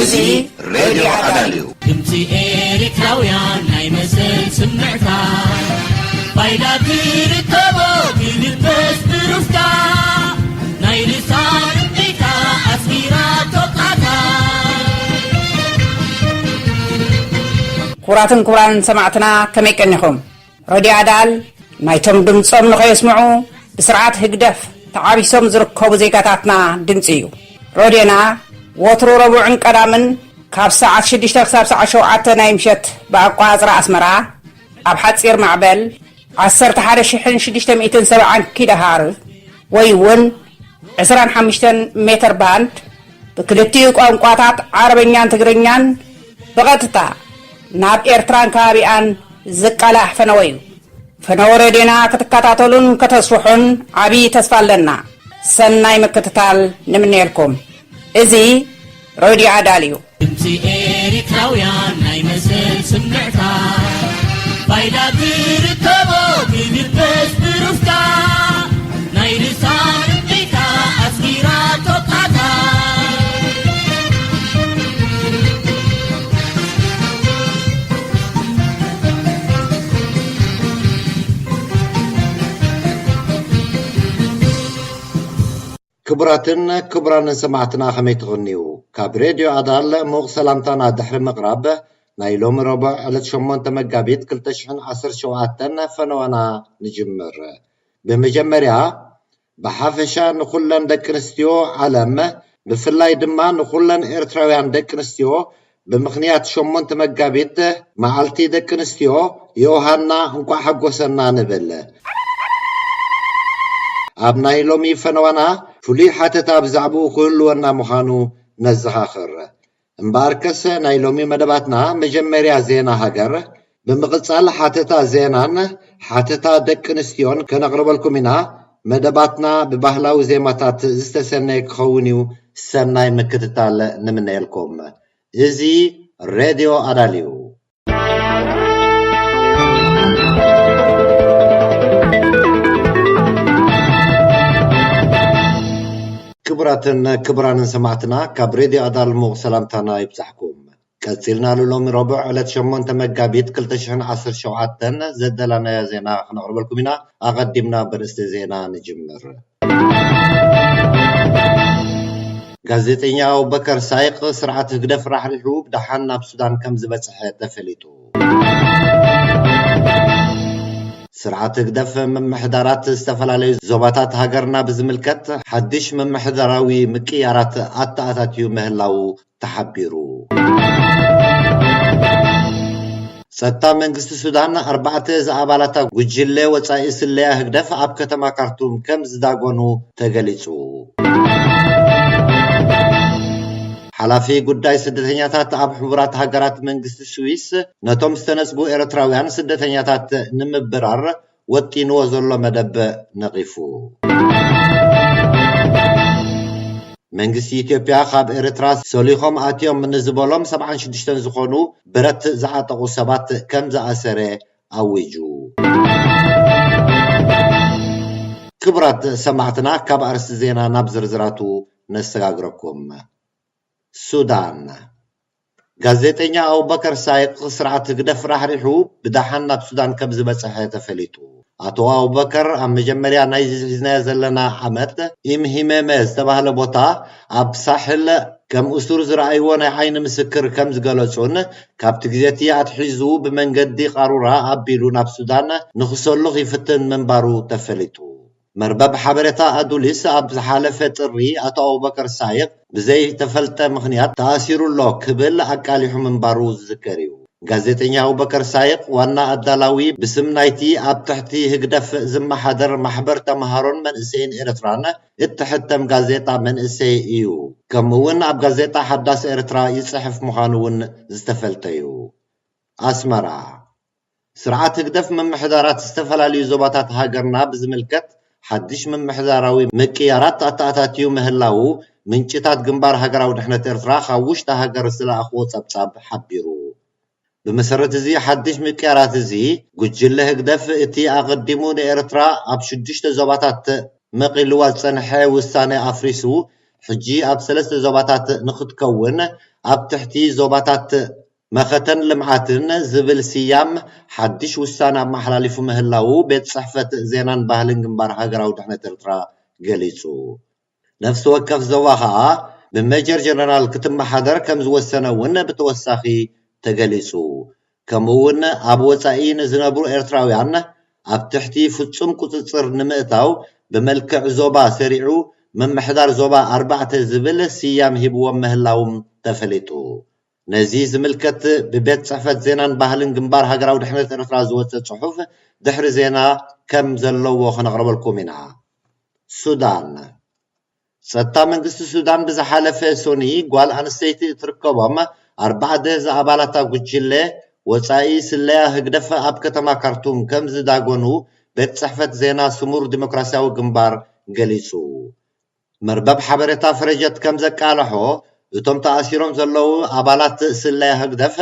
እዚ ሬድዮ ኣዳል እዩ። ድምፂ ኤርትራውያን ናይ መሰል ስምዕታ፣ ፋይዳ ትርከቦ ትልበስ ብሩፍታ፣ ናይ ርእሳ ርምቢታ ኣስጊራ ቶቃታ። ክቡራትን ክቡራንን ሰማዕትና፣ ከመይ ቀኒኹም? ረድዮ ኣዳል ናይቶም ድምጾም ንኸየስምዑ ብስርዓት ህግደፍ ተዓቢሶም ዝርከቡ ዜጋታትና ድምጺ እዩ። ረድዮና ወትሩ ረቡዕን ቀዳምን ካብ ሰዓት ሽዱሽተ ክሳብ ሰዓት ሸውዓተ ናይ ምሸት ብኣቋጽራ ኣስመራ ኣብ ሓጺር ማዕበል ዓሰርተ ሓደ ሽሕን ሽዱሽተ ሚእትን ሰብዓን ኪሎ ሃርዝ ወይ እውን ዕስራን ሓሙሽተን ሜትር ባንድ ብክልቲኡ ቋንቋታት ዓረበኛን ትግርኛን ብቐጥታ ናብ ኤርትራን ከባቢኣን ዝቃላሕ ፈነወ እዩ። ፈነወ ሬድዮና ክትከታተሉን ከተስፍሑን ዓብዪ ተስፋ ኣለና። ሰናይ ምክትታል ንምነየልኩም። እዚ ሬድዮ ኣዳል እዩ። ድምፂ ኤርትራውያን ናይ መሰል ስምዕታ፣ ፋይዳ ትርከቦ ትልበስ ብሩፍታ፣ ናይ ርእሳ ርምቢታ ኣስጊራ ቶቃታ። ክቡራትን ክቡራንን ሰማዕትና ከመይ ትቕንዩ? ካብ ሬድዮ ኣዳል ምዉቕ ሰላምታና ድሕሪ ምቕራብ፣ ናይ ሎሚ ረቡዕ ዕለት ሸሞንተ መጋቢት ክልተ ሽሕን ዓሰርተ ሸውዓተን ፈነዋና ንጅምር። ብመጀመርያ፣ ብሓፈሻ ንኹለን ደቂ ኣንስትዮ ዓለም፣ ብፍላይ ድማ ንኹለን ኤርትራውያን ደቂ ኣንስትዮ ብምኽንያት ሸሞንተ መጋቢት መዓልቲ ደቂ ኣንስትዮ ዮሃና እንቋዕ ሓጎሰና ንብል። ኣብ ናይ ሎሚ ፈነዋና ፍሉይ ሓተታ ብዛዕባኡ ክህልወና ምዃኑ ነዘኻኽር። እምበኣርከስ ናይ ሎሚ መደባትና መጀመርያ ዜና ሃገር፣ ብምቕጻል ሓተታ ዜናን ሓተታ ደቂ ኣንስትዮን ከነቕርበልኩም ኢና። መደባትና ብባህላዊ ዜማታት ዝተሰነየ ክኸውን እዩ። ሰናይ ምክትታል ንምነየልኩም። እዚ ሬድዮ ኣዳል እዩ። ክቡራትን ክቡራንን ሰማዕትና፣ ካብ ሬድዮ ኣዳል ምዉቕ ሰላምታና ይብጻሕኩም። ቀጺልና ንሎሚ ረቡዕ ዕለት ሸሞንተ መጋቢት ክልተ ሽሕን ዓሰርተ ሸውዓተን ዘዳለናዮ ዜና ክነቕርበልኩም ኢና። ኣቐዲምና ብርእስቲ ዜና ንጅምር። ጋዜጠኛ ኣቡበከር ሳይቕ ስርዓት ህግደፍ ራሕሪሑ ብደሓን ናብ ሱዳን ከም ዝበጽሐ ተፈሊጡ። ስርዓት ህግደፍ ምምሕዳራት ዝተፈላለዩ ዞባታት ሃገርና ብዝምልከት ሓድሽ ምምሕዳራዊ ምቅያራት ኣተኣታትዩ ምህላዉ ተሓቢሩ። ጸጥታ መንግስቲ ሱዳን ኣርባዕተ ዝኣባላታ ጉጅለ ወጻኢ ስለያ ህግደፍ ኣብ ከተማ ካርቱም ከም ዝዳጎኑ ተገሊጹ። ሓላፊ ጉዳይ ስደተኛታት ኣብ ሕቡራት ሃገራት መንግስቲ ስዊስ ነቶም ዝተነጽጉ ኤርትራውያን ስደተኛታት ንምብራር ወጢንዎ ዘሎ መደብ ነቒፉ። መንግስቲ ኢትዮጵያ ካብ ኤርትራ ሰሊኾም ኣትዮም ንዝበሎም ሰብዓን ሽዱሽተን ዝኾኑ ብረት ዝዓጠቑ ሰባት ከም ዝኣሰረ ኣዊጁ። ክቡራት ሰማዕትና፣ ካብ ኣርእስቲ ዜና ናብ ዝርዝራቱ ነሰጋግረኩም። ሱዳን። ጋዜጠኛ ኣቡበከር ሳይቅ ስርዓት ህግደፍ ራሕሪሑ ብደሓን ናብ ሱዳን ከም ዝበጽሐ ተፈሊጡ። ኣቶ ኣቡበከር ኣብ መጀመርያ ናይዚ ሒዝናዮ ዘለና ዓመት ኢምሂሜመ ዝተባህለ ቦታ ኣብ ሳሕል ከም እሱር ዝረኣይዎ ናይ ዓይኒ ምስክር ከም ዝገለጹን ካብቲ ግዜቲ ኣትሒዙ ብመንገዲ ቃሩራ ኣቢሉ ናብ ሱዳን ንኽሰሉኽ ይፍትን ምንባሩ ተፈሊጡ። መርበብ ሓበሬታ ኣዱሊስ ኣብ ዝሓለፈ ጥሪ ኣቶ ኣቡበከር ሳይቅ ብዘይተፈልጠ ምኽንያት ተኣሲሩ ኣሎ ክብል ኣቃሊሑ ምንባሩ ዝዝከር እዩ። ጋዜጠኛ ኣቡበከር ሳይቅ ዋና ኣዳላዊ ብስም ናይቲ ኣብ ትሕቲ ህግደፍ ዝመሓደር ማሕበር ተምሃሮን መንእሰይን ኤርትራን እትሕተም ጋዜጣ መንእሰይ እዩ። ከምኡ እውን ኣብ ጋዜጣ ሓዳስ ኤርትራ ይጽሕፍ ምዃኑ እውን ዝተፈልጠ እዩ። ኣስመራ። ስርዓት ህግደፍ ምምሕዳራት ዝተፈላለዩ ዞባታት ሃገርና ብዝምልከት ሓድሽ ምምሕዳራዊ ምቅያራት ኣተኣታትዩ ምህላዉ ምንጭታት ግንባር ሃገራዊ ድሕነት ኤርትራ ካብ ውሽጢ ሃገር ዝለኣኽዎ ጸብጻብ ሓቢሩ። ብመሰረት እዚ ሓድሽ ምቅያራት እዚ፣ ጉጅለ ህግደፍ እቲ ኣቐዲሙ ንኤርትራ ኣብ ሽዱሽተ ዞባታት መቒልዋ ዝጸንሐ ውሳነ ኣፍሪሱ፣ ሕጂ ኣብ ሰለስተ ዞባታት ንክትከውን ኣብ ትሕቲ ዞባታት መኸተን ልምዓትን ዝብል ስያም ሓድሽ ውሳነ ኣመሓላሊፉ ምህላዉ ቤት ጽሕፈት ዜናን ባህልን ግንባር ሃገራዊ ድሕነት ኤርትራ ገሊጹ። ነፍሲ ወከፍ ዞባ ኸኣ ብሜጀር ጀነራል ክትመሓደር ከም ዝወሰነ እውን ብተወሳኺ ተገሊጹ። ከምኡ እውን ኣብ ወጻኢ ንዝነብሩ ኤርትራውያን ኣብ ትሕቲ ፍጹም ቁጽጽር ንምእታው ብመልክዕ ዞባ ሰሪዑ ምምሕዳር ዞባ ኣርባዕተ ዝብል ስያም ሂብዎም ምህላዎም ተፈሊጡ። ነዚ ዝምልከት ብቤት ጽሕፈት ዜናን ባህልን ግንባር ሃገራዊ ድሕነት ኤርትራ ዝወጸ ጽሑፍ ድሕሪ ዜና ከም ዘለዎ ክነቕርበልኩም ኢና። ሱዳን። ጸጥታ መንግስቲ ሱዳን ብዝሓለፈ ሶኒ ጓል ኣንስተይቲ እትርከቦም ኣርባዕተ ዝኣባላታ ጉጅለ ወጻኢ ስለያ ህግደፍ ኣብ ከተማ ካርቱም ከም ዝዳጎኑ ቤት ጽሕፈት ዜና ስሙር ዲሞክራሲያዊ ግንባር ገሊጹ። መርበብ ሓበሬታ ፍረጀት ከም ዘቃለሖ፣ እቶም ተኣሲሮም ዘለዉ ኣባላት ስለያ ህግደፍ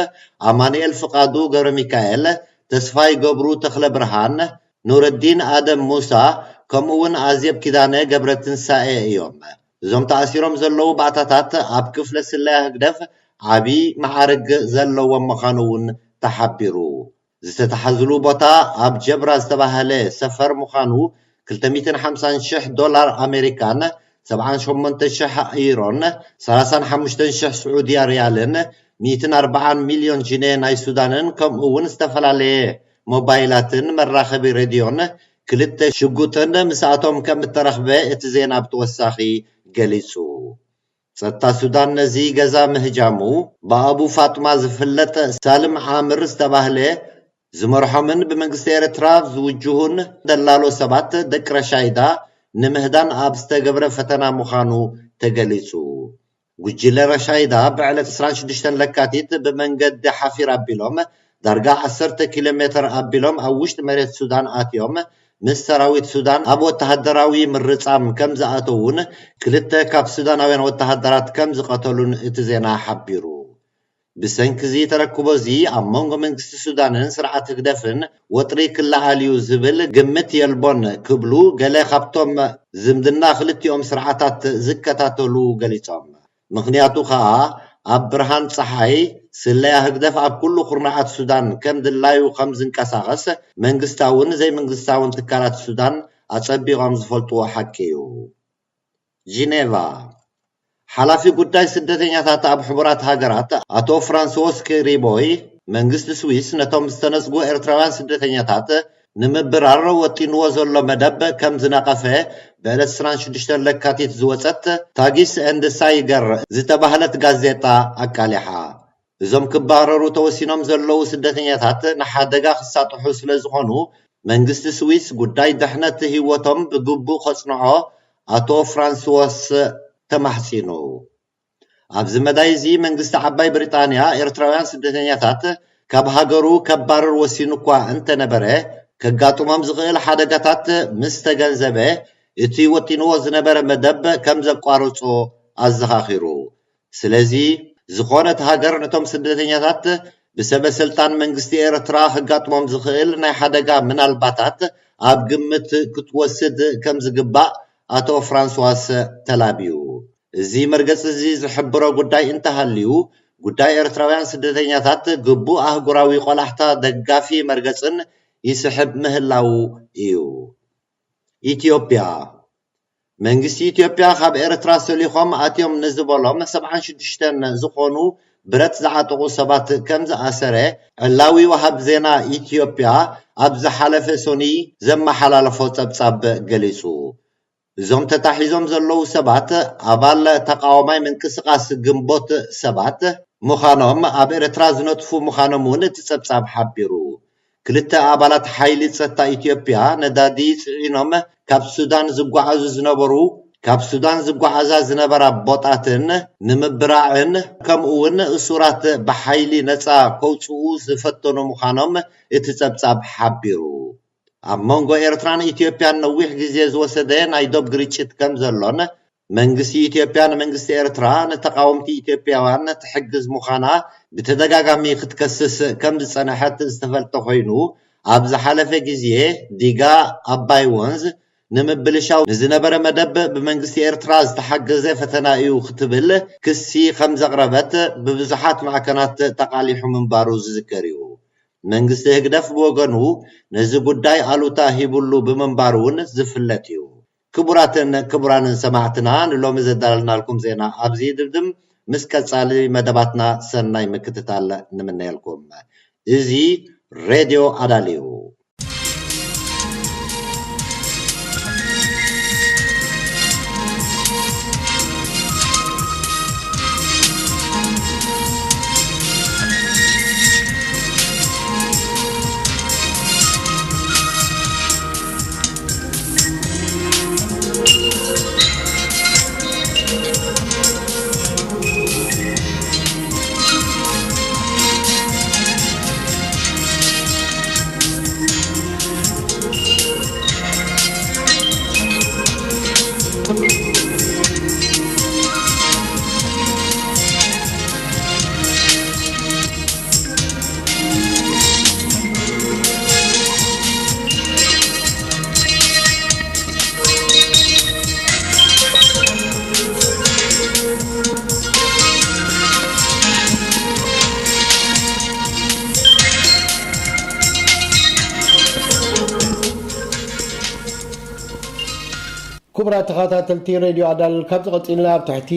ኣማኑኤል ፍቓዱ ገብረ ሚካኤል፣ ተስፋይ ገብሩ ተኽለ ብርሃን፣ ኑረዲን ኣደም ሙሳ፣ ከምኡ እውን ኣዜብ ኪዳነ ገብረ ትንሳኤ እዮም። እዞም ተኣሲሮም ዘለዉ ባእታታት ኣብ ክፍለ ስለያ ህግደፍ ዓቢ መዓርግ ዘለዎም ምዃኑ እውን ተሓቢሩ። ዝተታሕዝሉ ቦታ ኣብ ጀብራ ዝተባህለ ሰፈር ምዃኑ፣ ክልተ ሚእትን ሓምሳን ሽሕ ዶላር ኣሜሪካን ሰብዓን ሸሞንተ ሽሕ ዩሮን ሰላሳን ሓሙሽተን ሽሕ ስዑድያ ሪያልን ሚእትን ኣርባዓን ሚልዮን ጂኔ ናይ ሱዳንን ከምኡ እውን ዝተፈላለየ ሞባይላትን መራኸቢ ሬድዮን ክልተ ሽጉጥን ምስኣቶም ከም እተረኽበ እቲ ዜና ብተወሳኺ ገሊጹ። ጸጥታ ሱዳን ነዚ ገዛ ምህጃሙ ብኣቡ ፋጥማ ዝፍለጥ ሳልም ዓምር ዝተባህለ ዝመርሖምን ብመንግስቲ ኤርትራ ዝውጅሁን ደላሎ ሰባት ደቂ ረሻይዳ ንምህዳን ኣብ ዝተገብረ ፈተና ምዃኑ ተገሊጹ። ጉጅለ ረሻይዳ ብዕለት ዕስራን ሽዱሽተን ለካቲት ብመንገዲ ሓፊር ኣቢሎም ዳርጋ ዓሰርተ ኪሎ ሜትር ኣቢሎም ኣብ ውሽጢ መሬት ሱዳን ኣትዮም ምስ ሰራዊት ሱዳን ኣብ ወተሃደራዊ ምርጻም ከም ዝኣተዉን ክልተ ካብ ሱዳናውያን ወተሃደራት ከም ዝቐተሉን እቲ ዜና ሓቢሩ። ብሰንኪ እዚ ተረክቦ እዚ ኣብ መንጎ መንግስቲ ሱዳንን ስርዓት ህግደፍን ወጥሪ ክለዓል እዩ ዝብል ግምት የልቦን ክብሉ ገለ ካብቶም ዝምድና ክልቲኦም ስርዓታት ዝከታተሉ ገሊጾም። ምኽንያቱ ከኣ ኣብ ብርሃን ጸሓይ ስለያ ህግደፍ ኣብ ኩሉ ኩርናዓት ሱዳን ከም ድላዩ ከም ዝንቀሳቐስ መንግስታውን ዘይመንግስታውን ትካላት ሱዳን ኣጸቢቖም ዝፈልጥዎ ሓቂ እዩ። ጂኔቫ። ሓላፊ ጉዳይ ስደተኛታት ኣብ ሕቡራት ሃገራት ኣቶ ፍራንስዎስ ክሪቦይ፣ መንግስቲ ስዊስ ነቶም ዝተነጽጉ ኤርትራውያን ስደተኛታት ንምብራር ወጢንዎ ዘሎ መደብ ከም ዝነቐፈ ብዕለት ዕስራን ሽዱሽተን ለካቲት ዝወጸት ታጊስ ኤንድ ሳይገር ዝተባህለት ጋዜጣ ኣቃሊሓ። እዞም ክባረሩ ተወሲኖም ዘለዉ ስደተኛታት ንሓደጋ ክሳጥሑ ስለ ዝኾኑ፣ መንግስቲ ስዊስ ጉዳይ ድሕነት ህይወቶም ብግቡእ ከጽንዖ ኣቶ ፍራንስዎስ ተማሕጺኑ። ኣብዚ መዳይ እዚ መንግስቲ ዓባይ ብሪጣንያ ኤርትራውያን ስደተኛታት ካብ ሃገሩ ከባርር ወሲኑ እኳ እንተነበረ፣ ከጋጥሞም ዝኽእል ሓደጋታት ምስ ተገንዘበ፣ እቲ ወጢንዎ ዝነበረ መደብ ከም ዘቋረጾ ኣዘኻኺሩ። ስለዚ፣ ዝኾነት ሃገር ነቶም ስደተኛታት ብሰበ ስልጣን መንግስቲ ኤርትራ ከጋጥሞም ዝኽእል ናይ ሓደጋ ምናልባታት ኣብ ግምት ክትወስድ ከም ዝግባእ ኣቶ ፍራንስዋስ ተላብዩ። እዚ መርገጺ እዚ ዝሕብሮ ጉዳይ እንተሃልዩ፣ ጉዳይ ኤርትራውያን ስደተኛታት ግቡእ ኣህጉራዊ ቆላሕታ ደጋፊ መርገጽን ይስሕብ ምህላዉ እዩ። ኢትዮጵያ። መንግስቲ ኢትዮጵያ ካብ ኤርትራ ሰሊኾም ኣትዮም ንዝበሎም ሰብዓን ሽዱሽተን ዝኾኑ ብረት ዝዓጠቑ ሰባት ከም ዝኣሰረ ዕላዊ ወሃብ ዜና ኢትዮጵያ ኣብ ዝሓለፈ ሶኒ ዘመሓላለፎ ጸብጻብ ገሊጹ። እዞም ተታሒዞም ዘለዉ ሰባት ኣባል ተቃዋማይ ምንቅስቃስ ግንቦት ሰባት ምዃኖም፣ ኣብ ኤርትራ ዝነጥፉ ምዃኖም እውን እቲ ጸብጻብ ሓቢሩ። ክልተ ኣባላት ሓይሊ ጸጥታ ኢትዮጵያ ነዳዲ ጽዒኖም ካብ ሱዳን ዝጓዓዙ ዝነበሩ፣ ካብ ሱዳን ዝጓዓዛ ዝነበራ ቦጣትን ንምብራዕን፣ ከምኡ እውን እሱራት ብሓይሊ ነጻ ከውጽኡ ዝፈተኑ ምዃኖም እቲ ጸብጻብ ሓቢሩ። ኣብ መንጎ ኤርትራን ኢትዮጵያን ነዊሕ ግዜ ዝወሰደ ናይ ዶብ ግርጭት ከም ዘሎን፣ መንግስቲ ኢትዮጵያ ንመንግስቲ ኤርትራ ንተቃወምቲ ኢትዮጵያውያን ትሕግዝ ምዃና ብተደጋጋሚ ክትከስስ ከም ዝጸንሐት ዝተፈልጠ ኮይኑ፣ ኣብ ዝሓለፈ ግዜ ዲጋ ኣባይ ወንዝ ንምብልሻው ንዝነበረ መደብ ብመንግስቲ ኤርትራ ዝተሓገዘ ፈተና እዩ ክትብል ክሲ ከም ዘቕረበት ብብዙሓት ማዕከናት ተቓሊሑ ምንባሩ ዝዝከር እዩ። መንግስቲ ህግደፍ ብወገኑ ነዚ ጉዳይ ኣሉታ ሂቡሉ ብምንባሩ እውን ዝፍለጥ እዩ። ክቡራትን ክቡራንን ሰማዕትና፣ ንሎሚ ዘዳለልናልኩም ዜና ኣብዚ ይድምድም። ምስ ቀጻሊ መደባትና ሰናይ ምክትታል ንምነየልኩም። እዚ ሬድዮ ኣዳል እዩ። ክቡራት ተኸታተልቲ ሬድዮ ኣዳል፣ ካብዚ ቀጺልና ኣብ ትሕቲ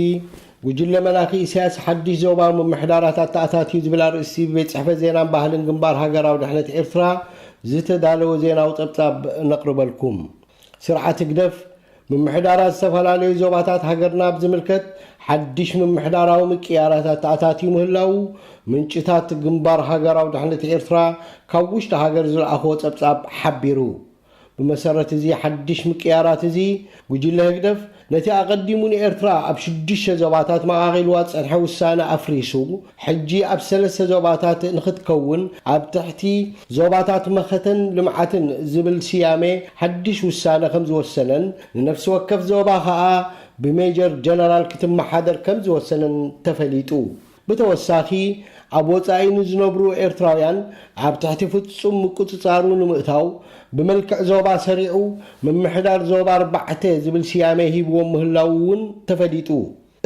ጉጅለ መላኺ ኢሳያስ ሓድሽ ዞባ ምምሕዳራት ኣተኣታትዩ ዝብል ኣርእስቲ ብቤት ጽሕፈት ዜናን ባህልን ግንባር ሃገራዊ ድሕነት ኤርትራ ዝተዳለወ ዜናዊ ጸብጻብ ነቕርበልኩም። ስርዓት ህግደፍ ምምሕዳራት ዝተፈላለዩ ዞባታት ሃገርና ብዝምልከት ሓድሽ ምምሕዳራዊ ምቅያራት ኣተኣታትዩ ምህላዉ ምንጭታት ግንባር ሃገራዊ ድሕነት ኤርትራ ካብ ውሽጢ ሃገር ዝለኣኽዎ ጸብጻብ ሓቢሩ። ብመሰረት እዚ ሓድሽ ምቅያራት እዚ፣ ጉጅለ ህግደፍ ነቲ ኣቐዲሙ ንኤርትራ ኣብ ሽዱሽተ ዞባታት መቓቒልዋ ዝጸንሐ ውሳነ ኣፍሪሱ፣ ሕጂ ኣብ ሰለስተ ዞባታት ንኽትከውን ኣብ ትሕቲ ዞባታት መኸተን ልምዓትን ዝብል ስያሜ ሓድሽ ውሳነ ከም ዝወሰነን፣ ንነፍሲ ወከፍ ዞባ ኸኣ ብሜጀር ጀነራል ክትመሓደር ከም ዝወሰነን ተፈሊጡ። ብተወሳኺ፣ ኣብ ወጻኢ ንዝነብሩ ኤርትራውያን ኣብ ትሕቲ ፍጹም ምቁጽጻሩ ንምእታው፣ ብመልክዕ ዞባ ሰሪዑ ምምሕዳር ዞባ ኣርባዕተ ዝብል ስያሜ ሂብዎም ምህላዉ እውን ተፈሊጡ።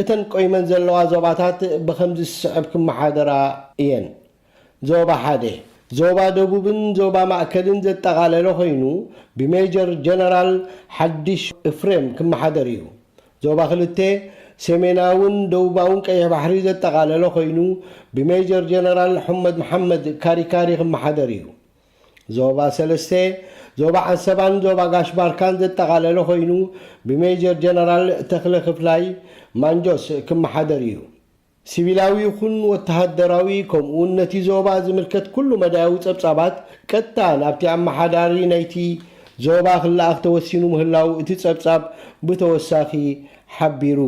እተን ቆይመን ዘለዋ ዞባታት ብኸምዚ ዝስዕብ ክመሓደራ እየን። ዞባ ሓደ፣ ዞባ ደቡብን ዞባ ማእከልን ዘጠቓለለ ኮይኑ፣ ብሜጀር ጀነራል ሓድሽ እፍሬም ክመሓደር እዩ። ዞባ ክልተ፣ ሰሜናውን ደቡባውን ቀይሕ ባሕሪ ዘጠቓለለ ኮይኑ፣ ብሜጀር ጀነራል ሑመድ መሓመድ ካሪካሪ ክመሓደር እዩ። ዞባ ሰለስተ፣ ዞባ ዓንሰባን ዞባ ጋሽ ባርካን ዘጠቓለለ ኮይኑ፣ ብሜጀር ጀነራል ተኽለ ክፍላይ ማንጆስ ክመሓደር እዩ። ሲቪላዊ ይኹን ወተሃደራዊ፣ ከምኡውን ነቲ ዞባ ዝምልከት ኩሉ መዳያዊ ጸብጻባት ቀጥታ ናብቲ ኣመሓዳሪ ናይቲ ዞባ ክለኣኽ ተወሲኑ ምህላው እቲ ጸብጻብ ብተወሳኺ ሓቢሩ።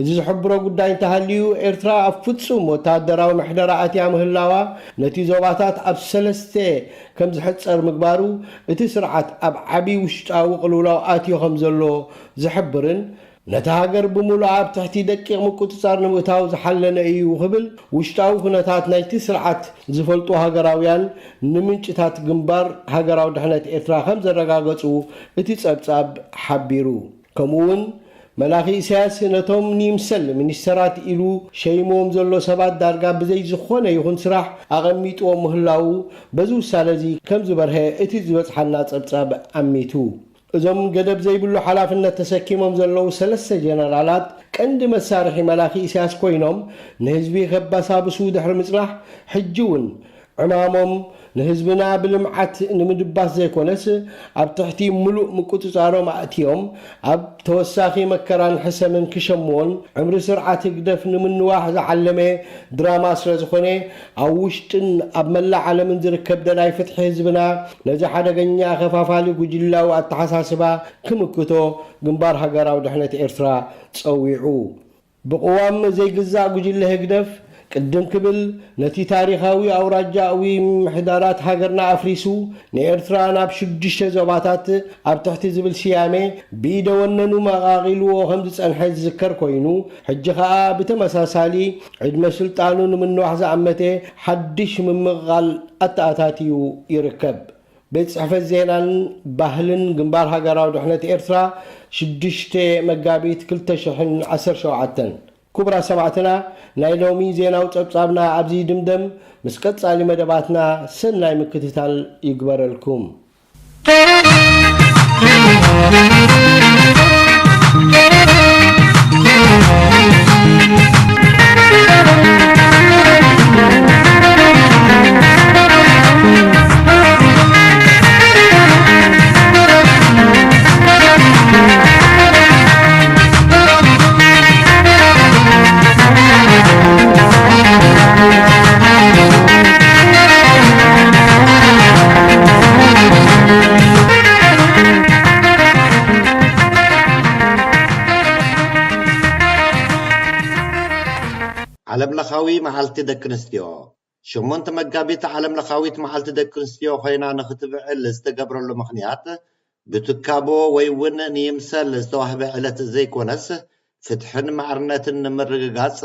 እዚ ዝሕብሮ ጉዳይ እንተሃልዩ፣ ኤርትራ ኣብ ፍጹም ወተሃደራዊ ምሕደራ ኣትያ ምህላዋ፣ ነቲ ዞባታት ኣብ ሰለስተ ከም ዝሕጸር ምግባሩ፣ እቲ ስርዓት ኣብ ዓቢ ውሽጣዊ ቅልውላው ኣትዮ ከም ዘሎ ዝሕብርን፣ ነታ ሃገር ብምሉኣ ኣብ ትሕቲ ደቂቕ ምቁጽጻር ንምእታው ዝሓለነ እዩ ክብል፣ ውሽጣዊ ኩነታት ናይቲ ስርዓት ዝፈልጡ ሃገራውያን ንምንጭታት ግንባር ሃገራዊ ድሕነት ኤርትራ ከም ዘረጋገጹ እቲ ጸብጻብ ሓቢሩ። ከምኡውን መላኺ ኢሳያስ ነቶም ንይምሰል ሚኒስተራት ኢሉ ሸይምዎም ዘሎ ሰባት ዳርጋ ብዘይ ዝኾነ ይኹን ስራሕ ኣቐሚጥዎም ምህላዉ በዚ ውሳነ እዚ ከም ዝበርሀ እቲ ዝበጽሓና ጸብጻብ ኣሚቱ። እዞም ገደብ ዘይብሉ ሓላፍነት ተሰኪሞም ዘለዉ ሰለስተ ጀነራላት ቀንዲ መሳርሒ መላኺ ኢሳያስ ኮይኖም ንህዝቢ ከባሳብሱ ድሕሪ ምጽናሕ ሕጂ እውን ዕማሞም ንህዝብና ብልምዓት ንምድባስ ዘይኮነስ፣ ኣብ ትሕቲ ምሉእ ምቁጽጻሮም ኣእትዮም፣ ኣብ ተወሳኺ መከራን ሕሰምን ክሸምዎን፣ ዕምሪ ስርዓት ህግደፍ ንምንዋሕ ዝዓለመ ድራማ ስለ ዝኾነ፣ ኣብ ውሽጥን ኣብ መላእ ዓለምን ዝርከብ ደላይ ፍትሒ ህዝብና፣ ነዚ ሓደገኛ ከፋፋሊ ጉጅላዊ ኣተሓሳስባ ክምክቶ ግንባር ሃገራዊ ድሕነት ኤርትራ ጸዊዑ። ብቅዋም ዘይግዛእ ጉጅለ ህግደፍ፣ ቅድም ክብል ነቲ ታሪኻዊ ኣውራጃዊ ምምሕዳራት ሃገርና ኣፍሪሱ፣ ንኤርትራ ናብ ሽዱሽተ ዞባታት ኣብ ትሕቲ ዝብል ስያሜ ብኢደ ወነኑ መቓቒልዎ ከም ዝጸንሐ ዝዝከር ኮይኑ፣ ሕጂ ኸኣ ብተመሳሳሊ ዕድመ ስልጣኑ ንምንዋሕ ዝኣመተ ሓድሽ ምምቕቓል ኣተኣታትዩ ይርከብ። ቤት ጽሕፈት ዜናን ባህልን ግንባር ሃገራዊ ድሕነት ኤርትራ፣ ሽዱሽተ መጋቢት ክልተ ሽሕን ዓሰርተ ሸውዓተን። ክቡራት ሰማዕትና፣ ናይ ሎሚ ዜናዊ ጸብጻብና ኣብዚ ይድምደም። ምስ ቀጻሊ መደባትና ሰናይ ምክትታል ይግበረልኩም። ዓለም ለኻዊ መዓልቲ ደቂ ኣንስትዮ። ሸሞንተ መጋቢት ዓለም ለኻዊት መዓልቲ ደቂ ኣንስትዮ ኮይና ንኽትብዕል ዝተገብረሉ ምኽንያት፣ ብትካቦ ወይ እውን ንይምሰል ዝተዋህበ ዕለት ዘይኮነስ፣ ፍትሕን ማዕርነትን ንምርግጋጽ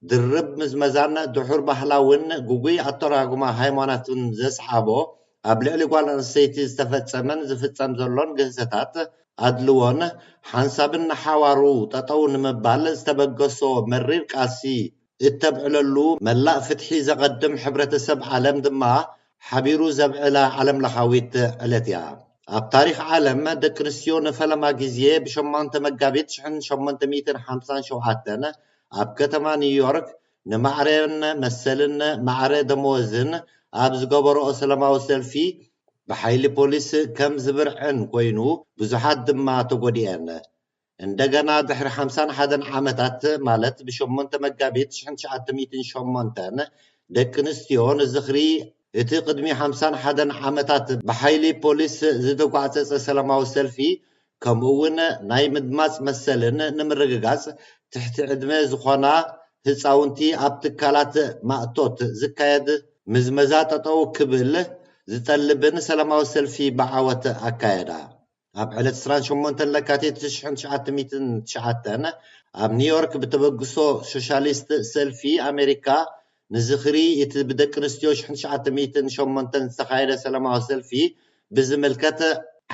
ድርብ ምዝመዛን ድሑር ባህላውን ግጉይ ኣተራጉማ ሃይማኖትን ዘስዓቦ፣ ኣብ ልዕሊ ጓል ኣንስተይቲ ዝተፈጸመን ዝፍጸም ዘሎን ግህሰታት፣ ኣድልዎን ሓንሳብን ንሓዋሩ ጠጠው ንምባል ዝተበገሶ መሪር ቃልሲ እተብዕለሉ፣ መላእ ፍትሒ ዘቐድም ሕብረተሰብ ዓለም ድማ ሓቢሩ ዘብዕላ ዓለም ለኻዊት ዕለት እያ። ኣብ ታሪኽ ዓለም፣ ደቂ ኣንስትዮ ንፈለማ ግዜ ብ ሸሞንተ መጋቢት ሽሕን ሸሞንተ ሚእትን ሓምሳን ሸውዓተን ኣብ ከተማ ኒውዮርክ ንማዕረን መሰልን ማዕረ ደመወዝን ኣብ ዝገበረኦ ሰላማዊ ሰልፊ፣ ብሓይሊ ፖሊስ ከም ዝብርዐን ኮይኑ፣ ብዙሓት ድማ ተጎዲኤን። እንደገና ድሕሪ ሓምሳን ሓደን ዓመታት፣ ማለት ብሸሞንተ መጋቢት ሽሕን ትሽዓተ ሚእትን ሸሞንተን፣ ደቂ ኣንስትዮ ንዝኽሪ እቲ ቅድሚ ሓምሳን ሓደን ዓመታት ብሓይሊ ፖሊስ ዝተጓዕጸጸ ሰላማዊ ሰልፊ፣ ከምኡ እውን ናይ ምድማጽ መሰልን ንምርግጋጽ ትሕቲ ዕድመ ዝኾና ህጻውንቲ ኣብ ትካላት ማእቶት ዝካየድ ምዝመዛ ጠጠው ክብል ዝጠልብን ሰላማዊ ሰልፊ ብዓወት ኣካየዳ። ኣብ ዕለት ዕስራን ሸሞንተን ለካቲት ሽሕን ትሽዓተ ሚእትን ትሽዓተን ኣብ ኒውዮርክ ብተበግሶ ሶሻሊስት ሰልፊ ኣሜሪካ ንዝኽሪ እቲ ብደቂ ኣንስትዮ ሽሕን ትሽዓተ ሚእትን ሸሞንተን ዝተኻየደ ሰላማዊ ሰልፊ ብዝምልከት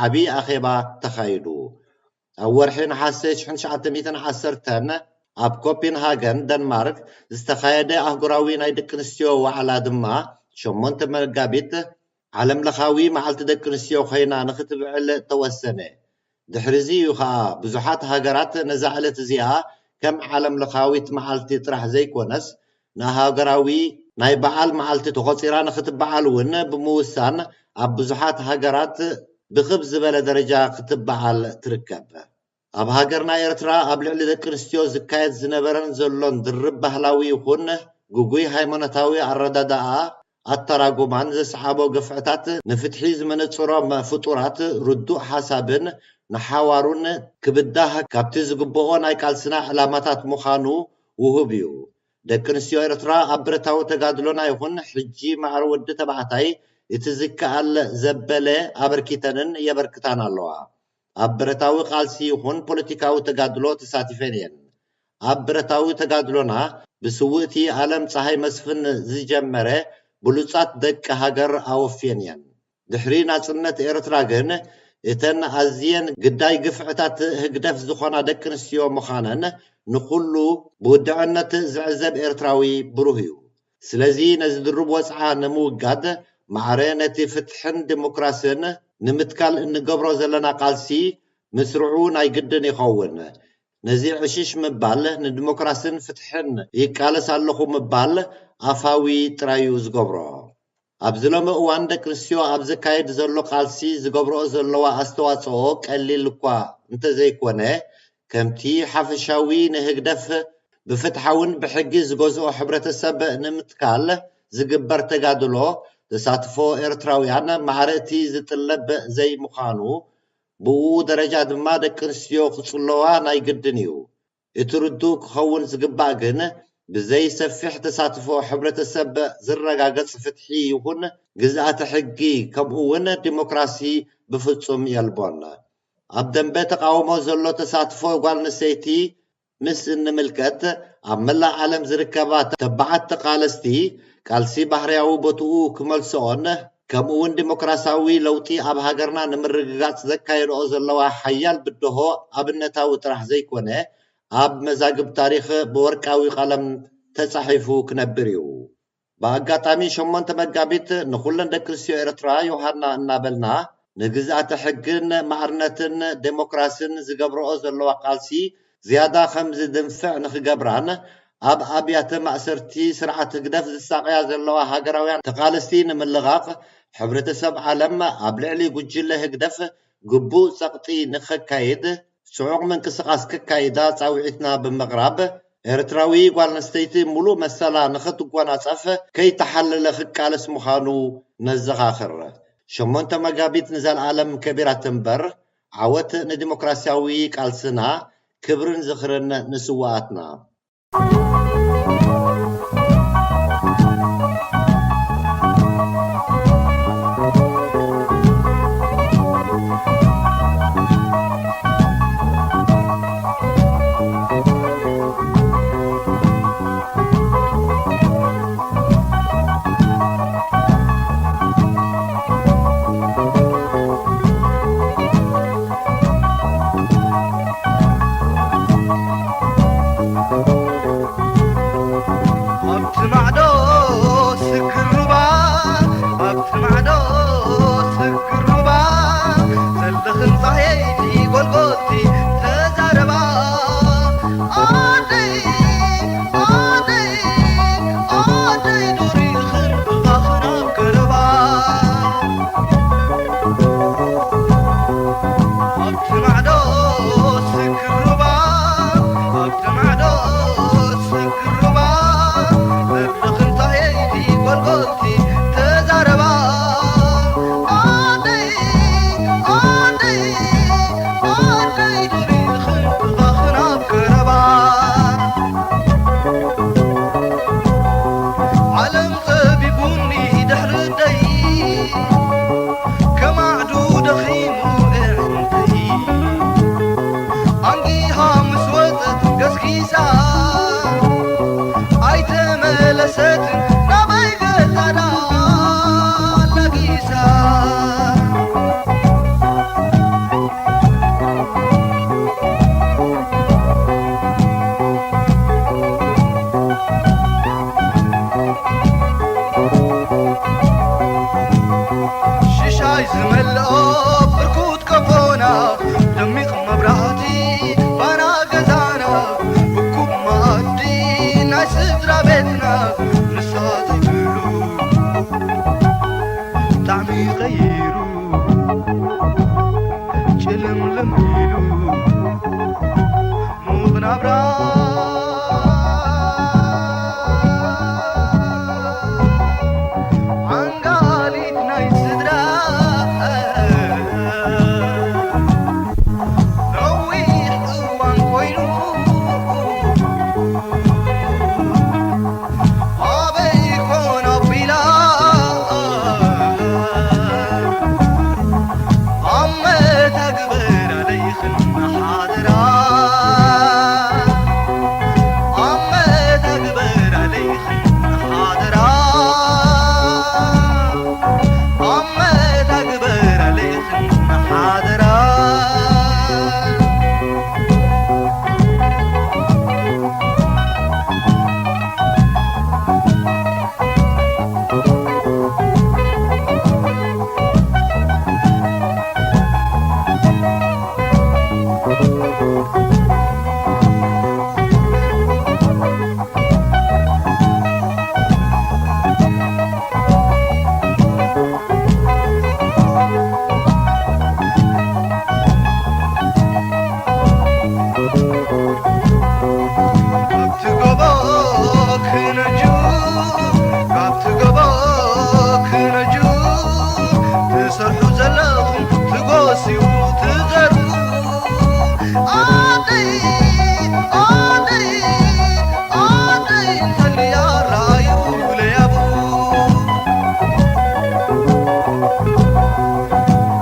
ዓቢ ኣኼባ ተኻይዱ። ኣብ ወርሒ ነሓሰ ሽሕን ትሽዓተ ሚእትን ዓሰርተን ኣብ ኮፔንሃገን ደንማርክ ዝተኻየደ ኣህጉራዊ ናይ ደቂ ኣንስትዮ ዋዕላ ድማ ሸሞንተ መጋቢት ዓለም ለኻዊ መዓልቲ ደቂ ኣንስትዮ ኮይና ንኽትብዕል ተወሰነ። ድሕሪ እዚ እዩ ኸኣ ብዙሓት ሃገራት ነዛ ዕለት እዚኣ ከም ዓለም ለኻዊት መዓልቲ ጥራሕ ዘይኮነስ፣ ንሃገራዊ ናይ በዓል መዓልቲ ተቖጺራ ንኽትበዓል እውን ብምውሳን ኣብ ብዙሓት ሃገራት ብኽብ ዝበለ ደረጃ ክትበዓል ትርከብ። ኣብ ሃገርና ኤርትራ ኣብ ልዕሊ ደቂ ኣንስትዮ ዝካየድ ዝነበረን ዘሎን ድርብ ባህላዊ ይኹን ግጉይ ሃይማኖታዊ ኣረዳድኣ ኣተራጉማን ዘስዓቦ ግፍዕታት ንፍትሒ ዝመነጽሮም ፍጡራት ርዱእ ሓሳብን ንሓዋሩን ክብዳህ ካብቲ ዝግብኦ ናይ ቃልስና ዕላማታት ምዃኑ ውሁብ እዩ። ደቂ ኣንስትዮ ኤርትራ ኣብ ብረታዊ ተጋድሎና ይኹን ሕጂ ማዕረ ወዲ ተባዕታይ እቲ ዝከኣል ዘበለ ኣበርኪተንን የበርክታን ኣለዋ። ኣብ ብረታዊ ቃልሲ ይኹን ፖለቲካዊ ተጋድሎ ተሳቲፈን እየን። ኣብ ብረታዊ ተጋድሎና ብስውእቲ ኣለም ፀሃይ መስፍን ዝጀመረ ብሉፃት ደቂ ሃገር ኣወፍየን እየን። ድሕሪ ናፅነት ኤርትራ ግን እተን ኣዝየን ግዳይ ግፍዕታት ህግደፍ ዝኾና ደቂ ኣንስትዮ ምዃነን ንኹሉ ብውድዕነት ዝዕዘብ ኤርትራዊ ብሩህ እዩ። ስለዚ ነዚ ድሩብ ወጽዓ ንምውጋድ ማዕረ ነቲ ፍትሕን ዲሞክራስን ንምትካል እንገብሮ ዘለና ቃልሲ ምስርዑ ናይ ግድን ይኸውን። ነዚ ዕሽሽ ምባል ንዲሞክራስን ፍትሕን ይቃለስ ኣለኹ ምባል ኣፋዊ ጥራዩ ዝገብሮ። ኣብዚ ሎሚ እዋን ደቂ ኣንስትዮ ኣብ ዘካየድ ዘሎ ቃልሲ ዝገብርኦ ዘለዋ ኣስተዋጽኦ ቀሊል እኳ እንተዘይኮነ፣ ከምቲ ሓፈሻዊ ንህግደፍ ብፍትሓውን ብሕጊ ዝገዝኦ ሕብረተሰብ ንምትካል ዝግበር ተጋድሎ፣ ተሳትፎ ኤርትራውያን ማዕረ እቲ ዝጥለብ ዘይምዃኑ፣ ብኡ ደረጃ ድማ ደቂ ኣንስትዮ ክጽለዋ ናይ ግድን እዩ። እቲ ርዱእ ክኸውን ዝግባእ ግን፣ ብዘይ ሰፊሕ ተሳትፎ ሕብረተሰብ ዝረጋገጽ ፍትሒ ይኹን ግዝኣተ ሕጊ፣ ከምኡ እውን ዲሞክራሲ ብፍጹም የልቦን። ኣብ ደንበ ተቓውሞ ዘሎ ተሳትፎ ጓል ኣንስተይቲ ምስ እንምልከት፣ ኣብ መላእ ዓለም ዝርከባ ተባዓት ተቓለስቲ ቃልሲ ባህርያዊ ቦትኡ ክመልስኦን ከምኡ እውን ዲሞክራሲያዊ ለውጢ ኣብ ሃገርና ንምርግጋጽ ዘካየድኦ ዘለዋ ሓያል ብድሆ ኣብነታዊ ጥራሕ ዘይኮነ፣ ኣብ መዛግብ ታሪኽ ብወርቃዊ ቀለም ተጻሒፉ ክነብር እዩ። ብኣጋጣሚ ሸሞንተ መጋቢት ንኹለን ደቂ ኣንስትዮ ኤርትራ ዮሃና እናበልና፣ ንግዝኣተ ሕግን ማዕርነትን ዴሞክራስን ዝገብርኦ ዘለዋ ቃልሲ ዝያዳ ከም ዝድንፍዕ ንኽገብራን፣ ኣብ ኣብያተ ማእሰርቲ ስርዓት ህግደፍ ዝሳቐያ ዘለዋ ሃገራውያን ተቓለስቲ ንምልቓቕ፣ ሕብረተሰብ ዓለም ኣብ ልዕሊ ጉጅለ ህግደፍ ግቡእ ጸቕጢ ንኸካይድ፣ ጽዑቕ ምንቅስቓስ ከካይዳ ጻውዒትና ብምቕራብ፣ ኤርትራዊ ጓል ኣንስተይቲ ሙሉእ መሰላ ንኽትጎናጸፍ ከይተሓለለ ክቃለስ ምዃኑ ነዘኻኽር። ሸሞንተ መጋቢት ንዘለኣለም ከቢራ ትንበር። ዓወት ንዲሞክራሲያዊ ቃልስና፣ ክብርን ዝኽርን ንስውኣትና። ኣብቲ ማዕዶ ስግር ሩባ፣ ኣብቲ ማዕዶ ስግር ሩባ፣ ዘለኽን ጻህየይቲ ጎልጎልቲ ተዛረባ። ኣደይ፣ ኣደይ፣ ኣደይ ዶ ርኢኽን ብኻኽን ኣብ ቀረባ። ኣብቲ ማዕዶ ስግር ሩባ፣ ኣብቲ ማዕዶ ስግር ሩባ፣ ዘለኽን ጻህየይቲ ጎልጎልቲ ተዛረባ። ኣደይ፣ ኣደይ፣ ኣደይ ዶ ርኢኽን ብኻኽን ኣብ ቀረባ። ዓለም ጸቢቡኒ ድሕሪ ደይ፣ ከማዕዱ ደኺሙ ኣዕንተይ። ኣንጊሃ ምስ ወጸት ገስጊሳ፣ ኣይተመለሰትን ናበይ ገጻ ደኣ ኣላጊሳ። ሽሻይ ዝመልኦ ብርኩት ቀፎና፣ ደሚቕ መብራህቲ ባና ገዛና፣ እኩብ መኣዲ ናይ ስድራ ቤትና፣ ንሳ ዘይብሉ ጣዕሚ ቀይሩ፣ ጭልምልም ኢሉ ሙቕ ናብራ። ዓንጋሊት ናይ ስድራ ነዊሕ እዋን ኮይኑ፣ ኣበይ ኮን ኣቢላ ኣብ መተግበርያ ለይኽን ሓደራ፣ ኣብ መተግበርያ ለይኽን ሓደራ፣ ኣብ መተግበርያ ለይኽን ሓደራ። ካብቲ ጎቦ ክነጁ፣ ካብቲ ጎቦ ክነጁ፣ ትሰርሑ ዘለኹም ትጎስዩ ትዘርኡ። ኣደይ፣ ኣደይ፣ ኣደይ እንተልያ ራዩ ለያቡ።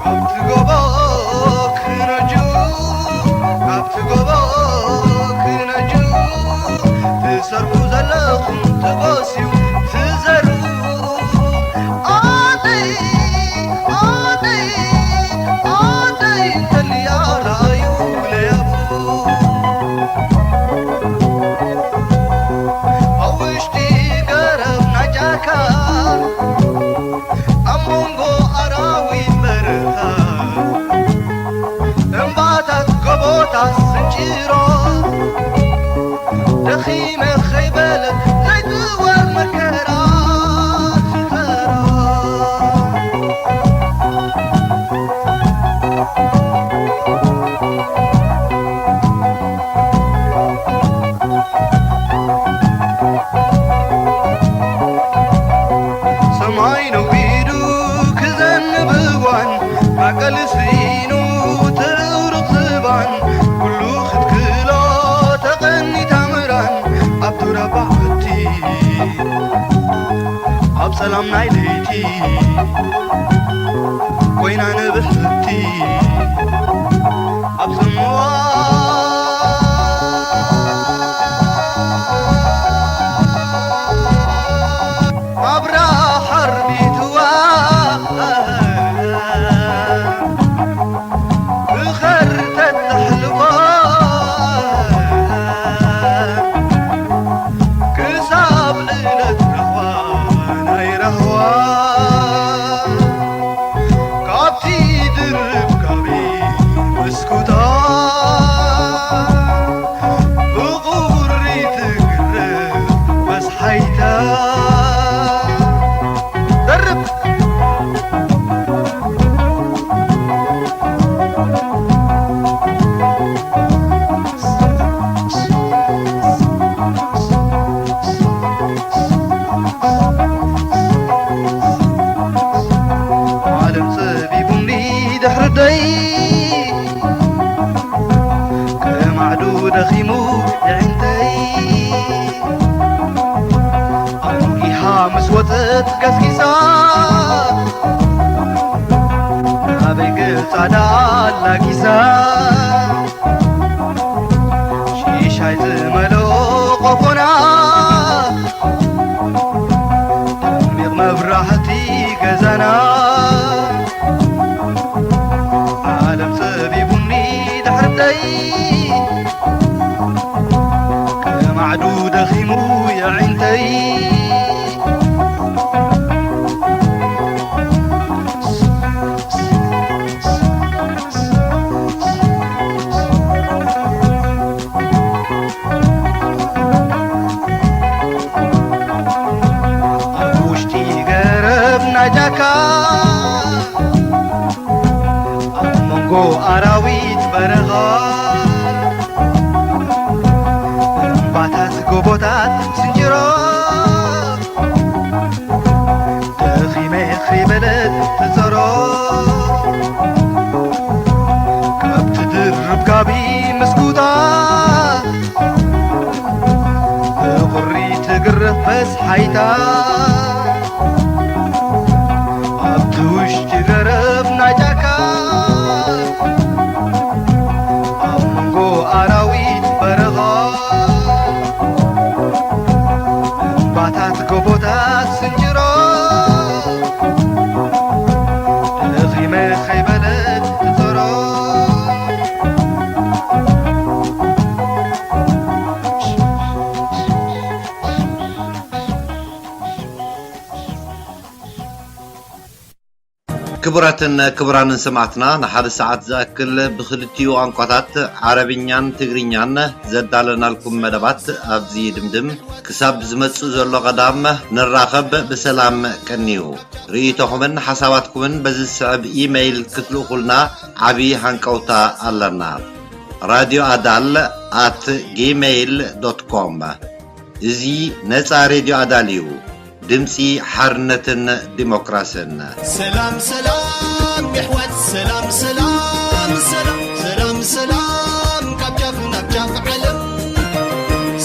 ካብቲ ጎቦ ክነጁ፣ ካብቲ ጎቦ ክነጁ፣ ትሰርሑ ዘለኹም ትጎስዩ ትዘርኡ። ኣደይ፣ ሰላም ናይ ለይቲ ኮይና ንብሕቲ ኣብ ጽምዋ ኣብራ ሓርቢትዋ ብኸርተት ተሕልዋ ክሳብ ዕለት ረኽባ ናይ ራህዋ ካብቲ ድርብ ጋቢ መስኩታ ብቑሪ ትግረፍ መስሓይታ ደርብ ዓለም ጸቢቡኒ ድሕሪ ደይ ከማዕዱ ደኺሙ የዒንተይ ኣንጊሃ ምስ ወጸት ገስጊሳ ናበይ ገጻ ዳኣ ኣላጊሳ ሽሻይ ዝመልኦ ቆፎና ደሚቕ መብራህቲ ገዛና ዓለም ጸቢቡኒ ድሕርተይ ከማዕዱ ደኺሙ የዒንተይ ኣብ ውሽጢ ገረብ ናይ ጫካ ኣብ መንጎ ኣራዊት በረኻ እምባታት ጎቦታት ስንጭሮ ደኺመ ከይበለት ትጸሮ ካብ ትድርብ ጋቢ ምስኩታ ብቑሪ ትግረፍ በስሓይታ ኣብቲ ውሽጢ ገረብ ናይ ጫካ ኣብ መንጎ ኣራዊት በረኻ እምባታት ጎቦታት ስንጭሮ ደኺመ ከይበለት ትጸሮ ክቡራትን ክቡራንን ሰማዕትና ንሓደ ሰዓት ዝኣክል ብክልቲኡ ቋንቋታት ዓረብኛን ትግርኛን ዘዳለናልኩም መደባት ኣብዚ ድምድም። ክሳብ ዝመጽእ ዘሎ ቀዳም ንራኸብ። ብሰላም ቀንዩ። ርእይቶኹምን ሓሳባትኩምን በዚ ዝስዕብ ኢመይል ክትልእኹልና ዓቢ ሃንቀውታ ኣለና። ራድዮ ኣዳል ኣት ጂሜይል ዶት ኮም። እዚ ነጻ ሬድዮ ኣዳል እዩ። ድምጺ ሓርነትን ዲሞክራስን። ሰላም ሰላም የሕዋት ሰላም ሰላም ሰላም ሰላም ሰላም ካብ ጫፍ ናብ ጫፍ ዓለም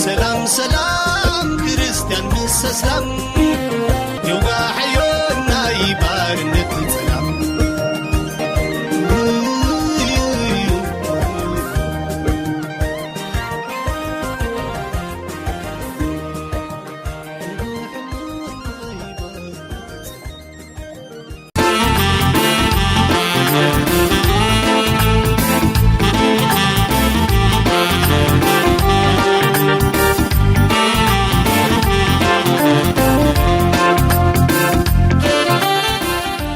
ሰላም ሰላም ክርስትያን ምስ ኣስላም